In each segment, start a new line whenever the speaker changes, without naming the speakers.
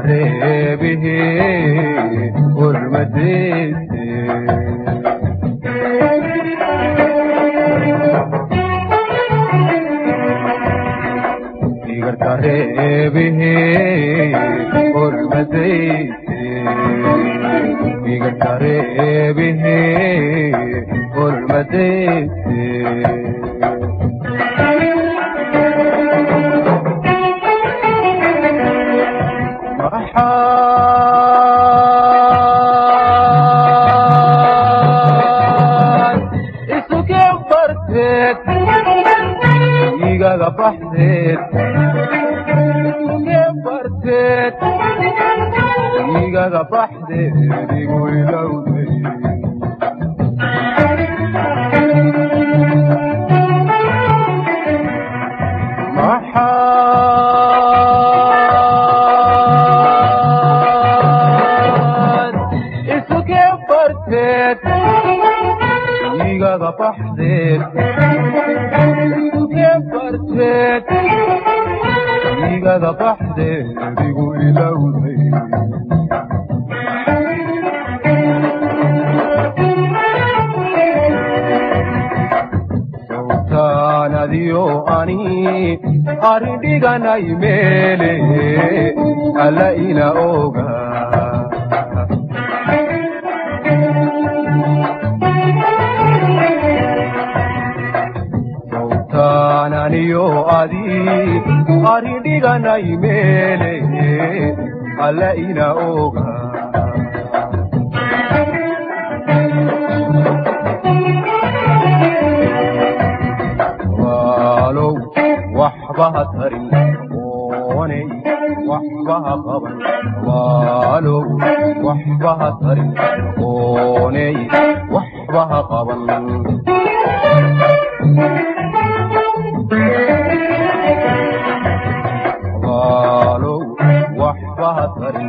Reebihi urmadiisi. Igarka reebihi urmadiisi. Igarka reebihi urmadiisi. Maxaad isu keen barteed igaga baxdeed isu keen barteed igaga baxdeed igu ilowday. Maxaad isu keen barteed igaga baxdeed isu keen barteed igaga baxdeed igu ilowday. Sawtaanadiyo ani arrin dhiganay meele alla ina oga. Sawtaananiyo adi arrin dhiganay meele alla ina oga. Walaalow waxba ha tarin oonay waxba ha qaban. Walaalow waxba ha tarin oonay waxba ha qaban. Walaalow waxba ha tarin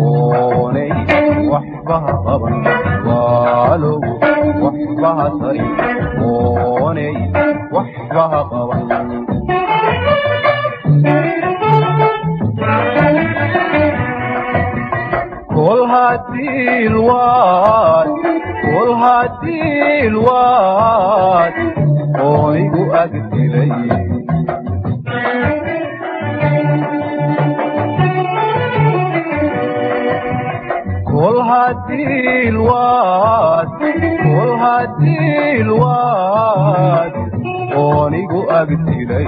oonay waxba ha qaban. Walaalow waxba ha tarin oonay waxba ha qaban. Kol haddii ilwaad kol haddii ilwaad oonigu agdilay. Kol haddii ilwaad kol haddii ilwaad oonigu agdilay.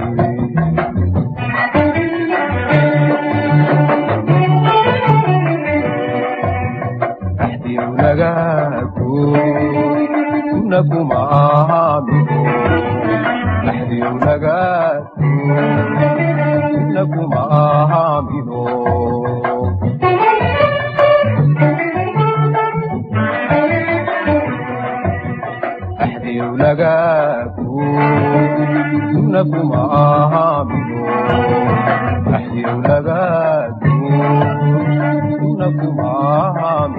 Axdiyu nagaagu kuna kuma aamino. Axdiyu nagaagu kuna kuma aamino. Axdiyu nagaagu kuna kuma aamino. Axdiyu nagaagu kuna kuma aamino.